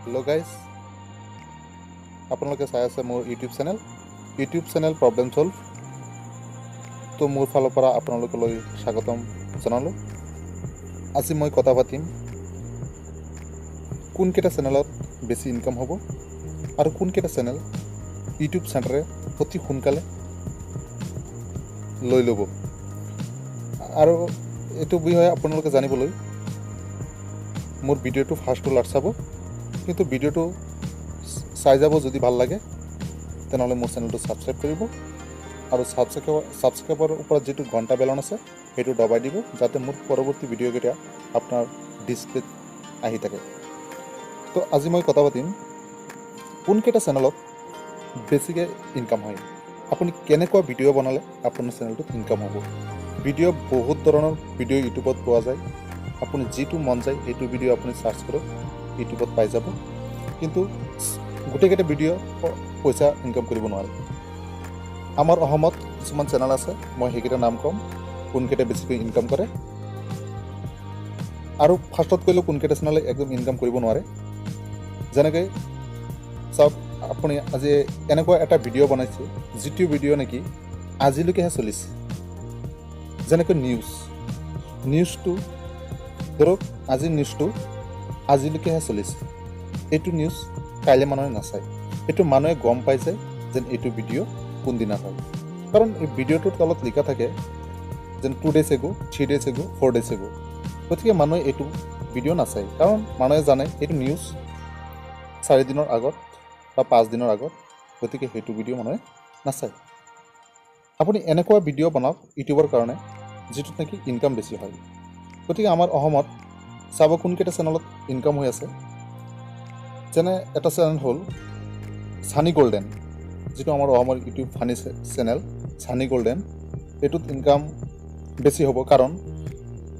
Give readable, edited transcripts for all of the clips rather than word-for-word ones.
Hello' guys, আপোনালোকে চাই আছে মোৰ ইউটিউব চেনেল প্ৰব্লেম ছল্ভ। তো মোৰ ফালৰ পৰা আপোনালোকলৈ স্বাগতম জনালোঁ। আজি মই কথা পাতিম কোনকেইটা চেনেলত বেছি ইনকাম হ'ব আৰু কোনকেইটা চেনেল ইউটিউব চেণ্টাৰে অতি সোনকালে লৈ ল'ব। আৰু এইটো বিষয়ে আপোনালোকে জানিবলৈ মোৰ ভিডিঅ'টো ফাৰ্ষ্ট টু লাষ্ট চাব। কিন্তু ভিডিঅ'টো চাই যাব, যদি ভাল লাগে তেনেহ'লে মোৰ চেনেলটো ছাবস্ক্ৰাইব কৰিব আৰু ছাবস্ক্ৰাইবৰ ওপৰত যিটো ঘণ্টা বেলন আছে, সেইটো দবাই দিব, যাতে মোৰ পৰৱৰ্তী ভিডিঅ'কেইটা আপোনাৰ ডিছপ্লেত আহি থাকে। তো আজি মই কথা পাতিম কোনকেইটা চেনেলত বেছিকৈ ইনকাম হয়, আপুনি কেনেকুৱা ভিডিঅ' বনালে আপোনাৰ চেনেলটোত ইনকাম হ'ব। ভিডিঅ' বহুত ধৰণৰ ভিডিঅ' ইউটিউবত পোৱা যায়। আপুনি যিটো মন যায় সেইটো ভিডিঅ' আপুনি চাৰ্চ কৰক, ইউটিউবত পাই যাব। কিন্তু গোটেইকেইটা ভিডিঅ' পইচা ইনকাম কৰিব নোৱাৰে। আমাৰ অসমত কিছুমান চেনেল আছে, মই সেইকেইটা নাম ক'ম, কোনকেইটা বেছিকৈ ইনকাম কৰে। আৰু ফাৰ্ষ্টত ক'লোঁ কোনকেইটা চেনেলে একদম ইনকাম কৰিব নোৱাৰে। যেনেকৈ চাওক, আপুনি আজি এনেকুৱা এটা ভিডিঅ' বনাইছে যিটো ভিডিঅ' নেকি আজিলৈকেহে চলিছে। যেনেকৈ নিউজটো ধৰক, আজিৰ নিউজটো আজিলৈকেহে চলিছে। এইটো নিউজ কাইলৈ মানুহে নাচায়। এইটো মানুহে গম পাই যায় যেন এইটো ভিডিঅ' কোনদিনা হয়, কাৰণ এই ভিডিঅ'টোৰ তলত লিখা থাকে যেন 2 days ago, 3 days ago, 4 days ago। গতিকে মানুহে এইটো ভিডিঅ' নাচায়, কাৰণ মানুহে জানে এইটো নিউজ 4 দিনৰ আগত বা 5 দিনৰ আগত। গতিকে সেইটো ভিডিঅ' মানুহে নাচায়। আপুনি এনেকুৱা ভিডিঅ' বনাওক ইউটিউবৰ কাৰণে যিটোত নেকি ইনকাম বেছি হয়। গতিকে আমাৰ অসমত চাব কোনকেইটা চেনেলত ইনকাম হৈ আছে। যেনে এটা চেনেল হ'ল ছানী গল্ডেন, যিটো আমাৰ অসমৰ YouTube funny channel Sunny Golden. এইটোত ইনকাম বেছি হ'ব, কাৰণ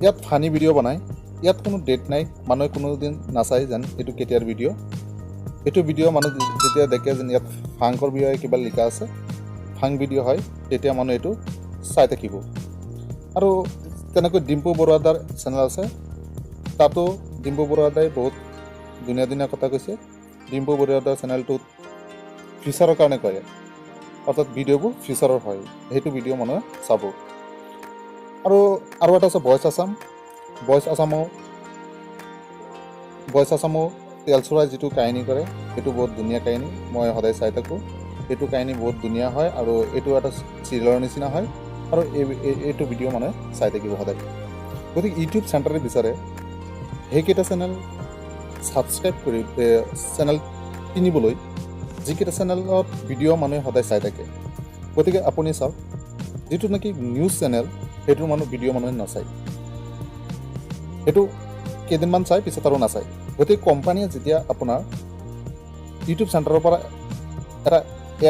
ইয়াত ফানী ভিডিঅ' বনায়। ইয়াত কোনো ডেট নাই, মানুহে কোনো দিন নাচায় যেন এইটো কেতিয়াৰ ভিডিঅ'। এইটো ভিডিঅ' মানুহ যেতিয়া দেখে যেন ইয়াত ফাংকৰ বিষয়ে কিবা লিখা আছে, ফাং ভিডিঅ' হয়, তেতিয়া মানুহে এইটো চাই থাকিব। আৰু তেনেকৈ ডিম্পু বৰুৱাদাৰ চেনেল আছে। তাতো ডিম্পু বৰুৱাদাই বহুত ধুনীয়া ধুনীয়া কথা কৈছে। ডিম্পু বৰুৱাদাৰ চেনেলটোত ফিউচাৰৰ কাৰণে কৰে, অৰ্থাৎ ভিডিঅ'বোৰ ফিউচাৰৰ হয়, সেইটো ভিডিঅ' মানুহে চাব। আৰু আৰু এটা আছে ভইচ আছাম। ভইচ আছামো তেল চোৰাই যিটো কাহিনী কৰে, সেইটো বহুত ধুনীয়া কাহিনী। মই সদায় চাই থাকোঁ। এইটো কাহিনী বহুত ধুনীয়া হয় আৰু এইটো এটা চিৰিয়েলৰ নিচিনা হয় আৰু এইটো ভিডিঅ' মানুহে চাই থাকিব সদায়। গতিকে ইউটিউব চেণ্টাৰে বিচাৰে সেইকেইটা চেনেল ছাবস্ক্ৰাইব কৰি চেনেল কিনিবলৈ, যিকেইটা চেনেলত ভিডিঅ' মানুহে সদায় চাই থাকে। গতিকে আপুনি চাওক, যিটো নেকি নিউজ চেনেল, সেইটো মানুহ ভিডিঅ' মানুহে নাচায়। সেইটো কেইদিনমান চাই, পিছত আৰু নাচায়। গতিকে কোম্পানীয়ে যেতিয়া আপোনাৰ ইউটিউব চেণ্টাৰৰ পৰা এটা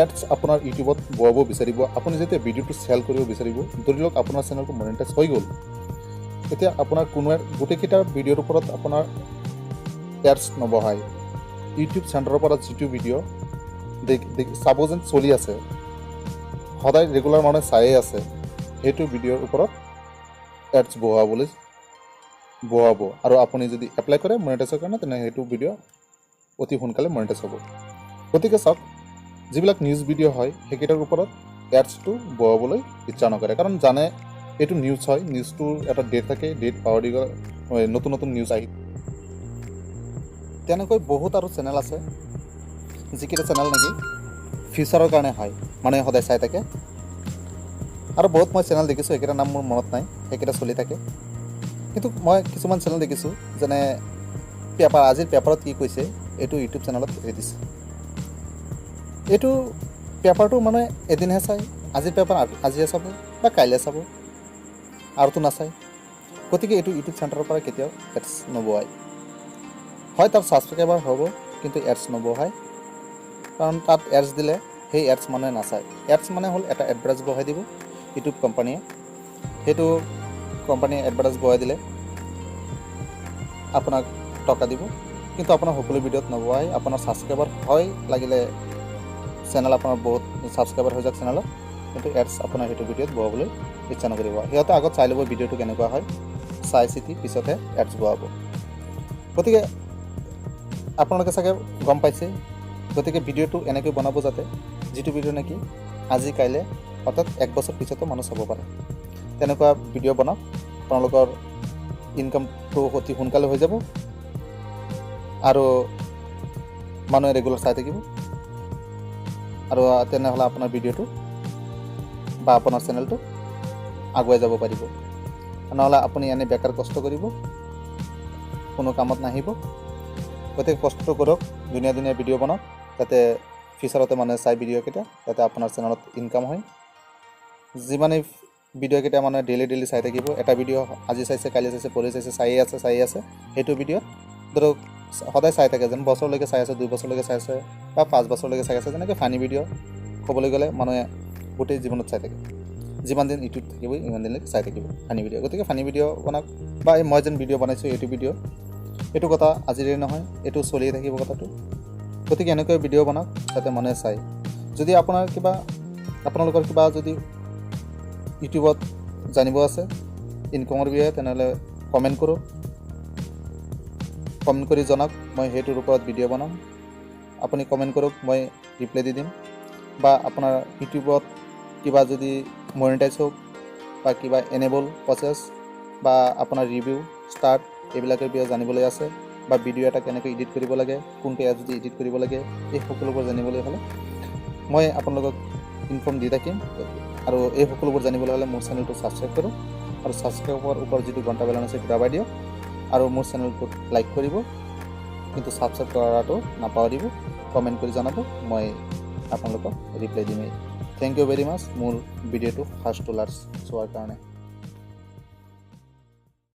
এডছ আপোনাৰ ইউটিউবত বোৱাব বিচাৰিব, আপুনি যেতিয়া ভিডিঅ'টো চেল কৰিব বিচাৰিব, ধৰি লওক আপোনাৰ চেনেলটো মনিটাইজ হৈ গ'ল, এতিয়া আপোনাৰ কোনো গোটেইকেইটা ভিডিঅ'ৰ ওপৰত আপোনাৰ এডছ নবহায়। ইউটিউব চেণ্টাৰৰ পৰা যিটো ভিডিঅ' চাব যেন চলি আছে, সদায় ৰেগুলাৰ মানুহে চায়ে আছে, সেইটো ভিডিঅ'ৰ ওপৰত এডছ বহাব। আৰু আপুনি যদি এপ্লাই কৰে মনিটাইজৰ কাৰণে, তেনে সেইটো ভিডিঅ' অতি সোনকালে মনিটাইজ হ'ব। গতিকে চাওক, যিবিলাক নিউজ ভিডিঅ' হয়, সেইকেইটাৰ ওপৰত এডছটো বহাবলৈ ইচ্ছা নকৰে, কাৰণ জানে এইটো নিউজ হয়, নিউজটোৰ এটা ডেট থাকে, ডেট পাহৰি গ'লে নতুন নতুন নিউজ আহি। তেনেকৈ বহুত আৰু চেনেল আছে, যিকেইটা চেনেল নেকি ফিউচাৰৰ কাৰণে হয়, মানুহে সদায় চাই থাকে। আৰু বহুত মই চেনেল দেখিছোঁ, সেইকেইটাৰ নাম মোৰ মনত নাই, সেইকেইটা চলি থাকে। কিন্তু মই কিছুমান চেনেল দেখিছোঁ, যেনে পেপাৰ, আজিৰ পেপাৰত কি কৈছে, এইটো ইউটিউব চেনেলত এৰি দিছে। এইটো পেপাৰটো মানুহে এদিনহে চায়। আজিৰ পেপাৰ আজিয়ে চাব বা কাইলৈ চাব, আৰুতো নাচায়। গতিকে এইটো ইউটিউব চেণ্টাৰৰ পৰা কেতিয়াও এডছ নবহায়। হয়, তাত ছাবস্ক্ৰাইবাৰ হ'ব, কিন্তু এডছ নবহায়, কাৰণ তাত এডছ দিলে সেই এডছ মানুহে নাচায়। এডছ মানে হ'ল এটা এডভাৰটাইজ বহাই দিব ইউটিউব কোম্পানীয়ে। সেইটো কোম্পানীয়ে এডভাৰটাইজ বহাই দিলে আপোনাক টকা দিব, কিন্তু আপোনাৰ সকলো ভিডিঅ'ত নবহায়। আপোনাৰ ছাবস্ক্ৰাইবাৰ হয় লাগিলে, চেনেল আপোনাৰ বহুত ছাবস্ক্ৰাইবাৰ হৈ যাওক চেনেলত, কিন্তু এডছ আপোনাৰ সেইটো ভিডিঅ'ত বহাবলৈ ইচ্ছা নকৰিব। সিহঁতে আগত চাই ল'ব ভিডিঅ'টো কেনেকুৱা হয়, চাই চিতি পিছতহে এডছ বহাব। গতিকে আপোনালোকে চাগে গম পাইছে। গতিকে ভিডিঅ'টো এনেকৈ বনাব যাতে যিটো ভিডিঅ' নেকি আজি কাইলৈ, অৰ্থাৎ এক বছৰ পিছতো মানুহ চাব পাৰে, তেনেকুৱা ভিডিঅ' বনাওক। আপোনালোকৰ ইনকামটো অতি সোনকালে হৈ যাব আৰু মানুহে ৰেগুলাৰ চাই থাকিব আৰু তেনেহ'লে আপোনাৰ ভিডিঅ'টো বা আপোনাৰ চেনেলটো আগুৱাই যাব পাৰিব। নহ'লে আপুনি এনেই বেকাৰ কষ্ট কৰিব, কোনো কামত নাহিব। গতিকে কষ্ট কৰক, ধুনীয়া ধুনীয়া ভিডিঅ' বনাওক, যাতে ফিউচাৰতে মানুহে চাই ভিডিঅ'কেইটা, যাতে আপোনাৰ চেনেলত ইনকাম হয়। যিমানেই ভিডিঅ'কেইটা মানুহে ডেইলি ডেইলি চাই থাকিব, এটা ভিডিঅ' আজি চাইছে, কালি চাইছে, পৰহি চাইছে, চায়ে আছে, চায়ে আছে, সেইটো ভিডিঅ'ত ধৰক সদায় চাই থাকে, যেন বছৰলৈকে চাই আছে, 2 বছৰলৈকে চাই আছে বা 5 বছৰলৈকে চাই আছে। যেনেকৈ ফানী ভিডিঅ' ক'বলৈ গ'লে মানুহে গোটেই জীৱনত চাই থাকে। যিমান দিন ইউটিউব থাকিব, ইমান দিনলৈকে চাই থাকিব ফানী ভিডিঅ'। গতিকে ফানী ভিডিঅ' বনাওক বা এই মই যেন ভিডিঅ' বনাইছোঁ এইটো ভিডিঅ', এইটো কথা আজিৰে নহয়, এইটো চলিয়ে থাকিব কথাটো। গতিকে এনেকৈ ভিডিঅ' বনাওক যাতে মানুহে চায়। যদি আপোনাৰ কিবা, আপোনালোকৰ কিবা যদি ইউটিউবত জানিব আছে ইনকমৰ বিষয়ে, তেনেহ'লে কমেণ্ট কৰক, কমেণ্ট কৰি জনাওক, মই সেইটোৰ ওপৰত ভিডিঅ' বনাম। আপুনি কমেণ্ট কৰক, মই ৰিপ্লাই দি দিম। বা আপোনাৰ ইউটিউবত কিবা যদি মনিটাইজ হওক বা কিবা এনেবল প্ৰচেছ বা আপোনাৰ ৰিভিউ ষ্টাৰ্ট, এইবিলাকৰ বিষয়ে জানিবলৈ আছে বা ভিডিঅ' এটা কেনেকৈ এডিট কৰিব লাগে, কোনটো এপ যদি এডিট কৰিব লাগে, এই সকলোবোৰ জানিবলৈ হ'লে মই আপোনালোকক ইনফৰ্ম দি থাকিম। আৰু এই সকলোবোৰ জানিবলৈ হ'লে মোৰ চেনেলটো ছাবস্ক্ৰাইব কৰক আৰু ছাবস্ক্ৰাইবৰ ওপৰত যিটো ঘণ্টা বেলুন আছে, সেইটো দবাই দিয়ক আৰু মোৰ চেনেলটোত লাইক কৰিব, কিন্তু ছাবস্ক্ৰাইব কৰাটো নাপাহৰিব। কমেণ্ট কৰি জনাব, মই আপোনালোকক reply দিমেই। Thank you very much মোৰ ভিডিঅ'টো ফাৰ্ষ্ট টু লাষ্ট চোৱাৰ কাৰণে।